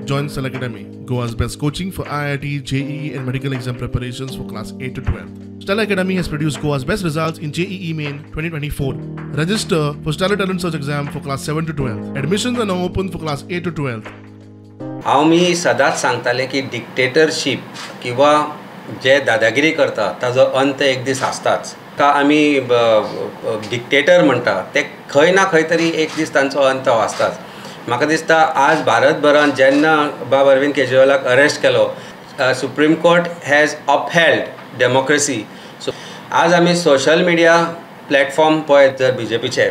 Join Stellar Academy, Goa's best coaching for IIT, JEE and medical exam preparations for class 8 to 12. Stellar Academy has produced Goa's best results in JEE Main 2024. Register for Stellar Talent Search exam for class 7 to 12. Admissions are now open for class 8 to 12. हांव मी सदांच सांगताले की dictatorship किंवा जे दादागिरी करता ताजो अंत एक दीस आसताच. का आमी डिक्टेटर म्हणटा ते खंय ना खंय तरी एक दीस तांचो अंत आसताच. म्हाका दिसता आज भारतभरान जेन्ना बाब अरविंद केजरीवालाक अरेस्ट केलो, Supreme Court has upheld democracy. So आज आमी सोशल मिडिया प्लॅटफॉर्म पळयत जर बी जे पीचे,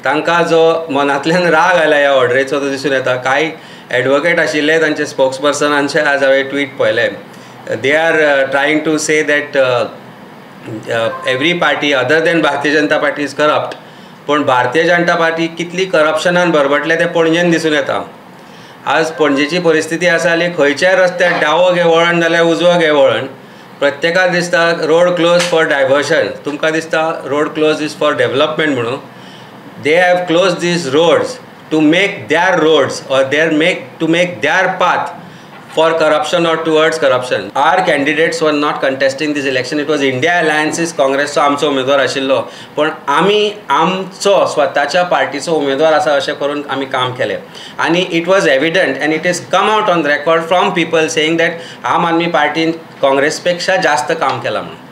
तांकां जो मनांतल्यान राग आयला ह्या ऑर्डरीचो तो दिसून येता. कांय एडवोकेट आशिल्ले तांचे स्पोक्सपर्सनांचे आज हांवें ट्वीट पळयले. They are trying to say that every party other than Bharatiya Janata Party is corrupt. पूण भारतीय जनता पार्टी कितली करप्शनान भरभटले तें पणजेन दिसून येता. आज पणजेची परिस्थिती आसा जाल्यार खंयच्याय रस्त्यार डावो घे वळण जाल्यार उजवो घे वळण, प्रत्येकाक दिसता रोड क्लोज फॉर डायवर्शन, तुमकां दिसता road close is for development म्हणून. They have close these roads to make their roads or their make to make their path for corruption or towards corruption. Our candidates were not contesting this election. It was India Alliance's Congress आमचो उमेदवार आशिल्लो, पण आमी आमचो स्वताच्या पार्टीचो उमेदवार आसा अशें करून आमी काम केलें. आनी it was evident and it is come out on record from people saying that Aam Aadmi पार्टीन Congress पेक्षा जास्त काम केलां म्हणून.